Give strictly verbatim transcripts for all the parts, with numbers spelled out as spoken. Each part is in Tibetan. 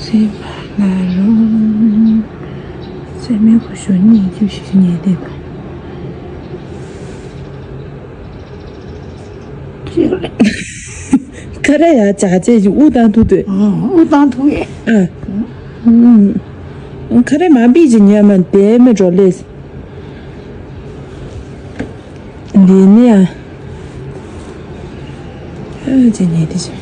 དེ་མ་ལ་རུང་། སེ་མོ་སྒུར་ཤོག་གཉིས་བཅུ་བཞི་ཉལ་བསྡད་པ། ཁ་ར་ཡ་ཅག་ཅེ་ཅི་དབུགས་བཏང་ཐུག་དུས། ཨང་། དབུགས་བཏང་ཐུག་ཡེ། ཨ། ཨུམ། ཁ་ར་མ་བིས་ཅི་ཉལ་མ་དེ་མེ་འགྲོ་ལེས། འདི་ནི་ཨ། ཨ་ཅེ་ཉལ་དེ་ཅི།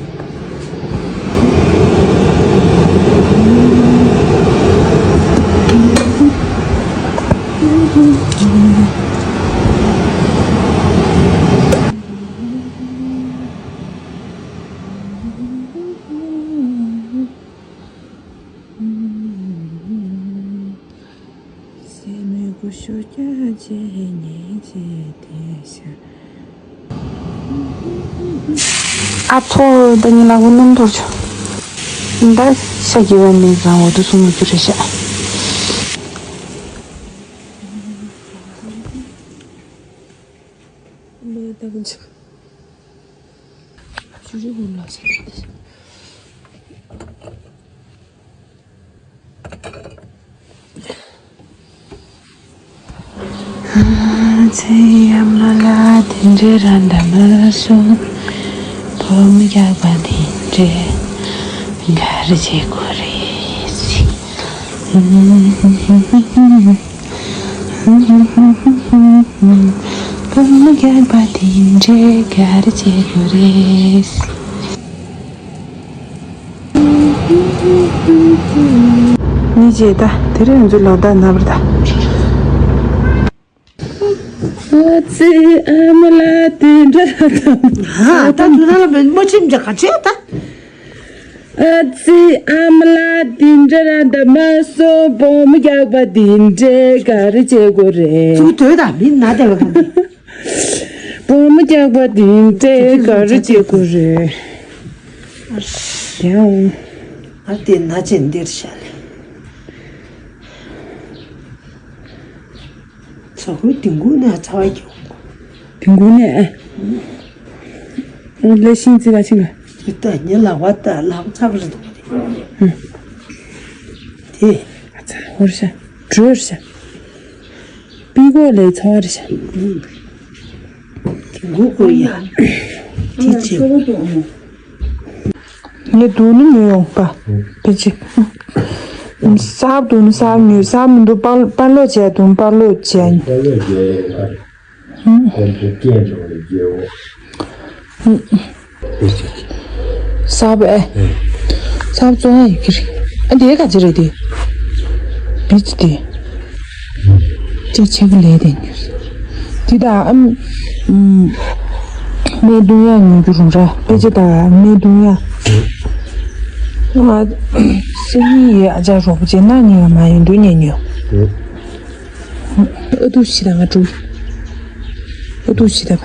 སེ་མོ་སྒུར་ཤོག་བརྒྱ་བྱས་ཉེས་བྱས་དེ་ཤ། ཨ་ཕོ། ད་ནི་ལག་པ་སྣུམ་འཐོར་བྱུང་། ད་ཤ་རྒྱས་པ་ནི་རང་འོ་དུ་སོང་ཡོད་རྒྱུ་རེད་ཤག། མ་ད་གིན་ཆག། ཞུ་རི་ཧུར་ལ་ཤ། ཚེ་ཡམ་ལ་ལ་དེ་འདྲའི་ར་འདྲ་མ་སོང་། བུ་མོ་རྒྱག་པ་དེ་འདྲའི་ག་རེ་བྱེད་དགོས་རེད། བུ་མོ་རྒྱག་པ་དེ་འདྲའི་ག་རེ་བྱེད་དགོས་རེད། ཉིན་བྱེད་ད་དེ་རིང་ང་ཚོའི་ལོ་ཟླ་ན་བར་ད། ཨ་ཙི་ཨ་མ་ལ་དེ་འདྲ་ད། ཧ་ད་དུ་ན་ལ་མོ་ཆིམ་ཅག་ག་ཆེ་ད། ཨ་ཙི་ཨ་མ་ལ་དེ་འདྲ་ར་འདྲ་མ་སོ་བུ་མོ་རྒྱག་པ་དེ་འདྲ་ག་རེ་བྱེད་དགོས་རེད། ཚུར་དོད་ད་མི་ན་དེ་བ་ག་འདི། བུ་མོ་རྒྱག་པ་དེ་འདྲ་ག་རེ་བྱེད་དགོས་རེད། ཡང་། ཨ་དེ་ན་ཆེན་འདིར་ཤ་ལེ། ཚ་ཁུའི་དིང་གུ་ནས་ཚ་བ་རྒྱུག་དིང་གུ་ནས་ཨ། ལས་ཤིང་རྩི་ལ་ཤིང་ལ། ཅི་ལྟ་ཉེ་ལག་པ་ལྟ་ལག་ཚ་བ་རེད་འདུག་དེ། ཨ་ཚ་ཧོར་ཤ། བྲོས་ཤ། པི་གོ་ལས་ཚ་བ་རེད་ཤ། དིང་གུ་ཀོ་ཡ། དེ་ཆེ། ངས་དུ་ནི་ཉོས་ཡོང་པ། ཕལ་ཆེར། སབ་དུ་ནི་སབ་ཉོས་སབ་མི་འདུག་པར་པར་ལོག་བྱས་དུ་པར་ལོག་བྱས། སབ་ཨེ། སབ་བཙོང་ཡ་ཡོད་ཀྱི་རེད། ཨ་དེ་ག་ཅི་རེད་དེ། བིས་དེ། ཅེ་ཆེ་གི་ལས་དེ་ཉོས། དེ་དང་ཨམ། སྨན་བཏུང་ཡག་ཉོ་རྒྱུ་རུང་ར་དཔེ་ཆ་དང་སྨན་བཏུང་ཡག་ང་སེམས་ཡིད་ཨ་ཅག་རོགས་པ་བྱས་ན་ཉེ་བ་མ་ཡིན་དུས་ཉེ་ཉོ། ཨ་ཏུ་ཤི་ད་ང་འགྲོ། ཨ་ཏུ་ཤི་ད་ང་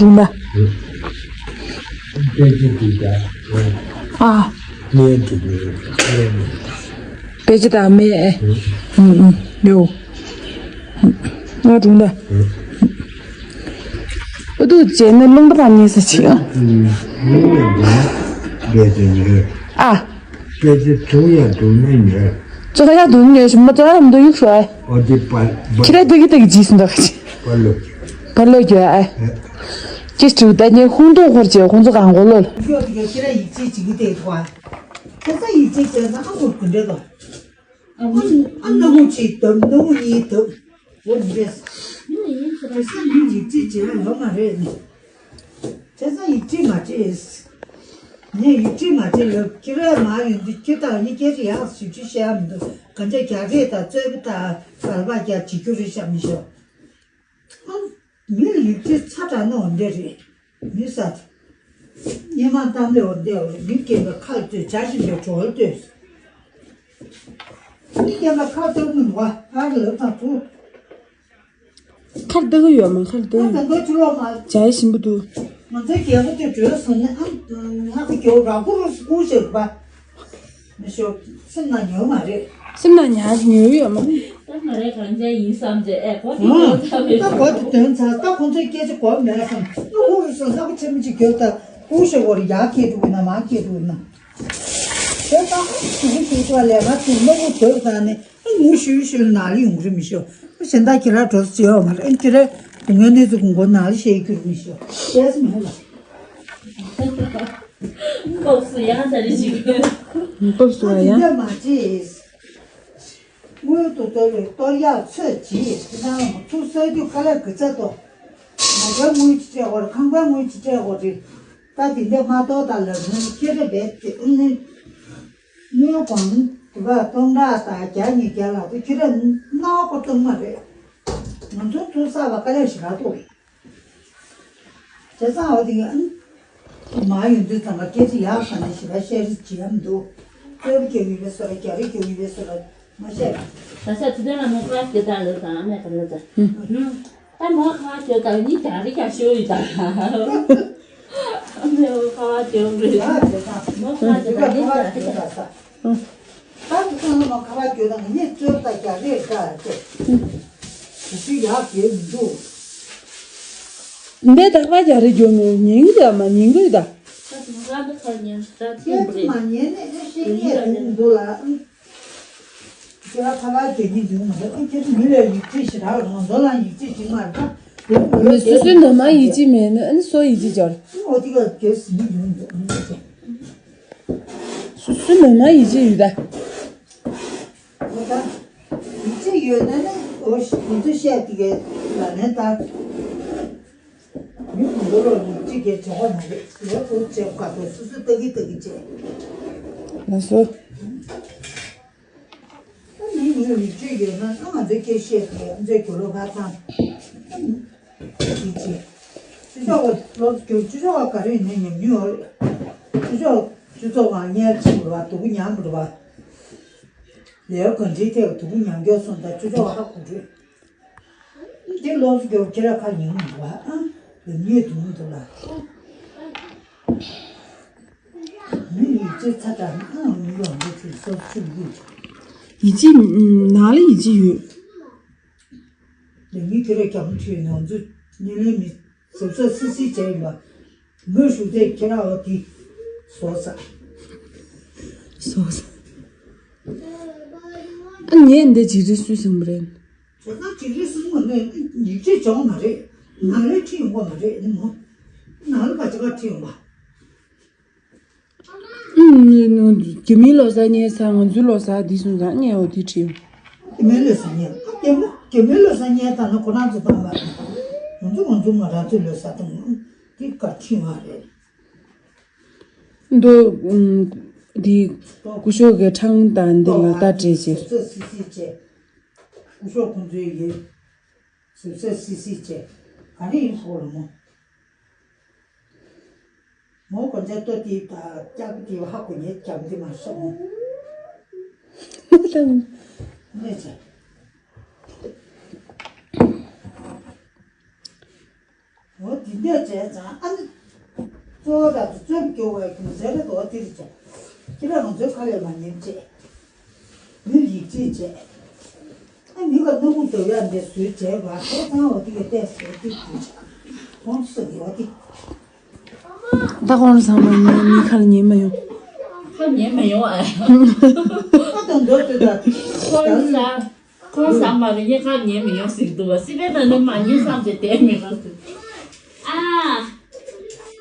རུང་ད། ཨ། དཔེ་ཆ་དང་མེད། ཨུ་ཨུ་ཡོ། ང་དྲུང་ད། ཨུ་ཏུ་བྱས་ན་རླུང་རྟ་བར་ཉེ་ས་ཆེ་ཨ། ཨ། དཔེ་ཆ་དྲུང་ཡང་དྲུང་མེད་ཉེ། ཙོ་ད་ཡང་དུ་ཉེ་ཞིག་མ་ཙོ་ཡང་དུ་ཡུག་སོ་ཨ། ཨོ་དེ་པ། ཁྱེད་ར་དུ་གི་དུ་གི་ཇི་སུ་འདྲ་གི་ཅི། པ་ལོ། པ་ལོ་གྱོ་ཨ། ཅི་སུ་ད་ཉེ་ཧུང་དུ་ཧོར་ཅེ་ཧུང་ཙོ་གང་གོ་ལོ། ཁྱེད་ར་ཡིག་ཆེ་ཅིག་གི་དེ་ཐོ་ཨ། ཁྱེད་ས་ཡིག་ཆེ་ཅེ་ན་ཨ་ཧུར་གུ་འདྲེ་ལོ། ཨ་ནུ་ཨ་ནུ་ཧུ་ཅིག་དུ་ནུ་ཧུ་ཡིག་དུ། འོ་འདྲེས། ཁྱེད་ས་ཡིག་ཆེ་ཅེ་ཡོད་མ་རེད། ཁྱེད་ས་ཡིག་ཆེ་མ་ཅེས། ངས་ཡིག་ཆེ་མ་ཅེས་ལབ་ཁྱེད་ར་མ་ཡོང་དུས་ཁྱེད་དང་ཡིག་སྐད་ཅིག་ཡག་ཞིབ་ཅིག་བཤད་ཡ་མི་འདུག་གང་ཅི་རྒྱག་རེས་དང་རྩོད་པ་དང་གར་པ་རྒྱག་བྱེད་རྒྱུ་རེད་ཤག་མི་ཤོག་མི་ལུས་ཀྱི་ཚ་དྲག་ནོ་འདྲ་རེད། མི་ས། སྙེ་མ་གཏམ་ལེ་འོ་འདྲ་རེད། མི་སྐྱེས་པའི་ཁ་ལ་ལྟོས། བྱ་བཞིན་པའི་གྲོགས་ལ་ལྟོས། མི་སྐྱེས་པའི་ཁ་ལ་ལྟོས་མི་འདུག་ཨ། ཨ་ལབ་དང་ཐུག་ཁ་ལ་ལྟོས་ཡོད་མ། ཁ་ལ་ལྟོས་ཡོད། ད་ལྟ་ཕྱི་ལོགས་མ། བྱ་ཡི་ཞིམ་པོ་འདུག་ང་ཚོའི་རྒྱལ་པོ་དེ་བྲོས་སོང་ནས་ཨ། ང་ཚོ་རྒྱལ་པོ་ར་ཁུ་རུ་སྐུ་ཞིག་པ། མི་ཤོག་སེམས་ནང་ཉོ་མ་རེད། སེམས་ནང་ཉར་ཉོ་ཡོད་མ། ད་ང་རེ་གང་ཅི་ཡིན་བསམ་བྱས་ཨེ་གོ་དེ་ཨང་། ཡོད་ཚ་མེད། ད་གོ་དེ་དོན་ཚ་ད་ཁོང་ཚོའི་སྐད་ཆ་གོ་མེད་བསམ། ཨ་ཧུ་རུ་སོང་ལྷག་པ་ཆེ་མི་ཅིག་གྱོད་ད། ཀུ་ཤོ་བོར་ཡག་སྐྱེས་འགྲོ་གི་ན་མ་སྐྱེས་འགྲོ་གི་ན། དེ་དང་ཞུ་གི་ཞུ་ཅོག་ལས་མ་ཐུབ་ལོ་བུ་དོར་དང་ནི་ཨ་ངུ་ཤུ་ཤུ་ན་ལི་ཡོང་གི་རེད་མི་ཤོ། ཨ་གཞན་དག་ཁྱེད་རང་གྲོགས་སུ་ཡོད་མ་རེད། ཨ་ཁྱེད་རང་དུ་ངའི་གནས་ཚུལ་དགོང་དགོང་ན་ལི་ཤེས་རྒྱུ་རེད་མི་ཤོ། ཤེས་སུ་མི་ལ། སྐབས་སུ་ཡང་ད་རེ་ཞིག་སྐབས་སུ་ཨ་ཡང་དེ་འདྲ་མ་བྱེད། དངུལ་དུ་གཏོར་བའི་གཏོར་ཡག་ཚོད་ཅིག་ཕྱི་ནང་ཚུར་གསོལ་དུས་དཀའ་ལས་གི་ཚད་དོ། མ་གའི་དངུལ་གྱི་སྤྲད་དགོས་རེད། ཁང་པའི་དངུལ་གྱི་སྤྲད་དགོས་རེད། ད་དེ་འདྲ་མ་གཏོགས་ད་ལབ་ན་ཁྱེད་རེ་བས་དེ་ཨུ་ནི་དངུལ་གོང་དུ་བ་སྟོང་ཕྲག་དང་བརྒྱ་ཉིས་བརྒྱ་ལ་དུ་ཁྱེད་རེ་སྣང་བ་སྟོང་མ་རེད། ང་ཚོ་ཚུར་བསགས་པ་དཀའ་ལས་ཞིག་རག་འདུག་བྱས་ཙང་འོ་དེ་གི་ཨ་ནི། མ་ཡོང་དུས་ཙམ་པ་སྐད་ཆ་ཡག་ས་ནས་ཞེ་དྲག་བཤད་རེས་བྱེད་ཡ་མི་འདུག་སྟོད་རྒྱག་གི་ཡོད་པའི་བཟོ་འདྲ་རྒྱག་རེས་རྒྱག་གི་ཡོད་པའི་བཟོ་འདྲ་མ་བཤད། ད་ས་དུས་དོན་ལ་མོ་ཁ་སྐྱོ་དང་ལོ་དང་ཨ་མས་ག་ལོ་དང་། ད་མོ་ཁ་སྐྱོ་དང་ནི་རྒྱག་རེས་རྒྱག་ཤོ་ཡི་དང་། ཨ་མས་མོ་ཁ་སྐྱོ་རེད། ཡག་བྱས་ཙང་མོ་ཁ་སྐྱོ་དང་ནི་རྒྱག་རེས་རྒྱག་ད་ས། ད་དེ་ཚོ་ལ་མ་ཁ་བ་གྱོད་དང་ངེད་ཚོར་ད་རྒྱ་རེད་ད་ཅེ། དེ་ཚོའི་ཡག་གྱོད་མི་འདུག་འདི་དག་པ་རྒྱ་རེད་གྱོད་མི་ཉན་གི་ད་མ་ཉན་གི་ད། ད་དུང་ང་ད་ཁར་ཉན་ད་ཐེངས་མ་ཉན་ནས་ཨེ་ཤེས་ཉན་དུང་འདུག་ལ། ཁྱེད་ར་ཁ་བ་གྱོད་ཉན་འདུག་མ་འདུག་ཨེ་ཁྱེད་མི་ལ་ཡིག་ཚད་ཞེ་དྲག་ལ་ང་ཚོ་ལ་ཡིག་ཚད་ཅིག་མ་རེད་ད། མི་སུ་སུའི་ནུ་མ་ཡིད་ཆེས་མེད་ན་ཨ་ནི་སོ་ཡིད་ཆེས་སྦྱོར། ཨོ་དེ་ག་གྱོད་ཟིན་གྱི་འདུག་མ་འདུག་ཅེ། སུ་སུ་ནུ་མ་ཡིད་ཆེས་ཡོད་ད། ཡོད་ད། ཡིད་ཆེས་ཡོད་ན་ནི་འོ་ཤི་ཡིན་ཚུལ་བཤད་དེ་གའི་ལ་ནས་ད། མི་མང་པོ་ལ་ཡིད་ཆེས་ཀྱི་བྱ་བ་མ་རེད་ཟེར་བ་ཁོ་བྱས་བཀའ་དོན་སུ་སུ་ལྟ་གི་ལྟ་གི་བྱས། ལགས་སོ། ད་མི་མི་ཡིད་ཆེས་ཡོད་ན་ད་ང་ཚོའི་སྐད་བཤད་དེ་ང་ཚོའི་གྱོད་ལོ་ཕར་ཚང་། ཡིད་ཆེས། ཅི་ཆོག་པ་ལོ་རྒྱུ་ཅི་ཆོག་པ་ག་རེ་ནས་ཉམས་མྱོང་ཡོད་རེད། ཅི་ཆོག་སྤྱི་ཚོགས་ནང་གཉེར་ཆེན་པོ་རེད་བ། སྡུག་པོ་མྱངས་པོ་རེད་བ། ལས་ཀ་འདིའི་ཐད་ཀྱི་སྡུག་པོ་མྱངས་མཁན་སོང་ཙང་ཅི་ཆོག་པ་ཧ་གོ་རེད། འདི་ལོ་རྒྱུ་ཁྱེད་ར་ཁ་ཉན་མི་འདུག་བ། ཨ་ལེ་ཉེས་འདུག་མི་འདུག་ལ། མི་ཡིད་ཆེས་ཚ་དྲགས་ན་ཨ་མི་ལོ་འདི་ཚོའི་སོ་སོ་ཆུང་ཡིད། ཡིད་ཆེས་ནང་ལ་ཡིད་ཆེས་ཡོད། ལས་མི་ཁྱོད་རའི་རྒྱ་མོ་ཁྲིད་ནང་ཚུད་ཉིན་ལས་མི་གཟབ་གཟབ་སིལ་སིལ་བྱས་ཡིན་པ། མོས་ཞུ་དེ་ཁྱེད་རང་འོ་དེ་བཟོ་ས། བཟོ་ས། ཨ་ངས་འདི་ཇི་རིགས་སུས་གསུངས་པ་རེད། བྱས་ཙང་ཇི་རིགས་གསུངས་པ་ནས་ཡིག་ཆ་སྦྱོང་མ་རེད། ནང་ལས་ཁྲིད་ཡོང་པ་མ་རེད་ནི་མོ། ནང་ལ་ག་ཅི་ག་ཁྲིད་ཡོང་པ། རྒྱ་མིའི་ལོ་གསར་ཉན་ས་ང་ཚོའི་ལོ་གསར་འདི་སོང་ཙང་ངས་འོ་དེ་ཁྲིད། རྒྱ་མིའི་ལོ་གསར་ཉན་རྒྱ་མི་རྒྱ་མིའི་ལོ་གསར་ཉན་ད་ནི་ཁོ་རང་ཚོ་བཏང་བ་རེད། ང་ཚོ་ང་ཚོ་ང་རང་ཚོའི་ལོ་གསར་བཏང་འདི་ག་ཁྲིད་མ་རེད། མདོ་འདི་སྐུ་ཞབས་ཀྱི་འཕྲང་དང་འདི་ལ་ལྟ་སྤྲད་བྱས། གཟབ་གཟབ་སིལ་སིལ་བྱས། སྐུ་ཞབས་ཁོང་ཚོའི་ཡིན། གཟབ་གཟབ་སིལ་སིལ་བྱས། ག་རེ་ཡིན་ཧོ་ལོ་མོ། མོ་གོན་ཆ་ལྟོ་དེ་དང་ལྕགས་དེ་ཧ་གོ་ཉེ་ལྕགས་དེ་མ་སོང་། ལྟ་ནས་བྱས། འོ་དེ་འདྲ་བྱས་ཙང་ཨ་ནི། གཙོ་བོ་ར་ཚོ་རྩོམ་སྐྱོ་བའི་གུང་སེང་རེ་དོ་དེ་རེ་བྱས། ཁྱེད་རང་ང་ཚོའི་ཁ་ལས་མ་ཉན་བྱས། མི་ཡིད་ཆེས་བྱས། ཨ་མི་ག་སྣུམ་སྡོད་ཡ་འདི་བཟོས་བྱས་བ་ཁོ་ཚང་འོ་དེ་ག་བལྟས་སོ་དེ་དེ་བྱས། ཁོང་ཚོ་གི་འོ་དེ། ད་ཁོང་ཚང་མ་ཉན་མི་ཁ་ལ་ཉན་མ་ཡོང་། ཁ་ཉན་མ་ཡོང་ཨ། ཁ་དང་འདོད་དེ་ད། ཁོང་ས། ཁོང་ཟ་མ་རེད་ངས་ཁ་ཉན་མི་ཡོང་ཟེར་འདུག་བ་སྲིད་པའི་ནང་ནས་མ་ཉན་བསམ་བྱས་བསྡད་མི་རུང་ཟེར། ཨ།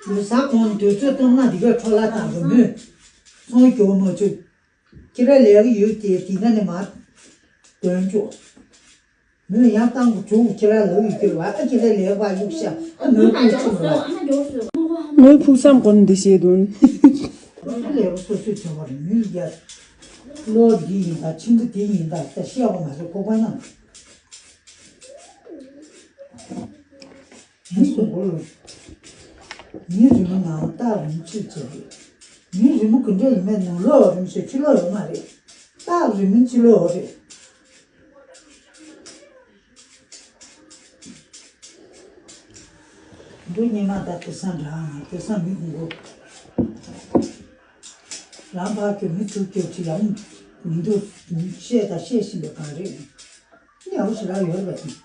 ལོ་གསར་གོང་དུས་ཚོད་གཏོང་ན་འདི་གས་འཕྲོ་བརླག་བཏང་རུ་མོས། ཚོང་སྐྱོ་མ་བཅུག་ཁྱེད་ར་ལས་ཀ་ཡོད་དེ་དེ་ན་ནས་མ། དོན་བཅུག་མོས་ཡང་བཏང་གི་བཅུག་ཁྱེད་ར་ལོ་ཡི་ཁྱེར་བ་ཨ་ཁྱེད་ར་ལས་ཀ་བ་ཡུག་ཤ་ཨ་མོས་ཕུག་ཆུ་མ། མོས་ཕུག་བསམ་གོ་ནས་འདི་བཤད་དོན། ལས་ཀ་སོ་སོས་བྱ་བ་རེད་མོས་ཡ། ལོ་འདི་ཡིན་ད་ཆེན་པོ་འདི་ཡིན་ད་ད་བཤད་པ་མ་ཟད་ཁོ་པ་ན། མི་གཟུགས་པོ་ལ། མི་རི་མོ་ནང་རྟགས་རིམ་ཕྱིར་བྱེད་རེད། མི་རི་མོ་ག་འདྲ་ཡིན་མིན་ནང་ལོགས་རིམ་ཞིག་ཕྱི་ལོགས་ཡོད་མ་རེད། རྟགས་རིམ་མིན་ཕྱི་ལོགས་རེད། འདུ་ཉི་མ་དང་དེ་སང་འདྲ་ང་དེ་སང་མི་ཧུང་གོ། རང་ཕར་གྱི་མི་ཚུར་གྱི་ཅི་ཡང་མི་འདུག་བཤད་དང་བཤད་བཞིན་པ་གང་རེད། ཡག་པོ་ཞེ་དྲག་ཡོད་རེད་པ།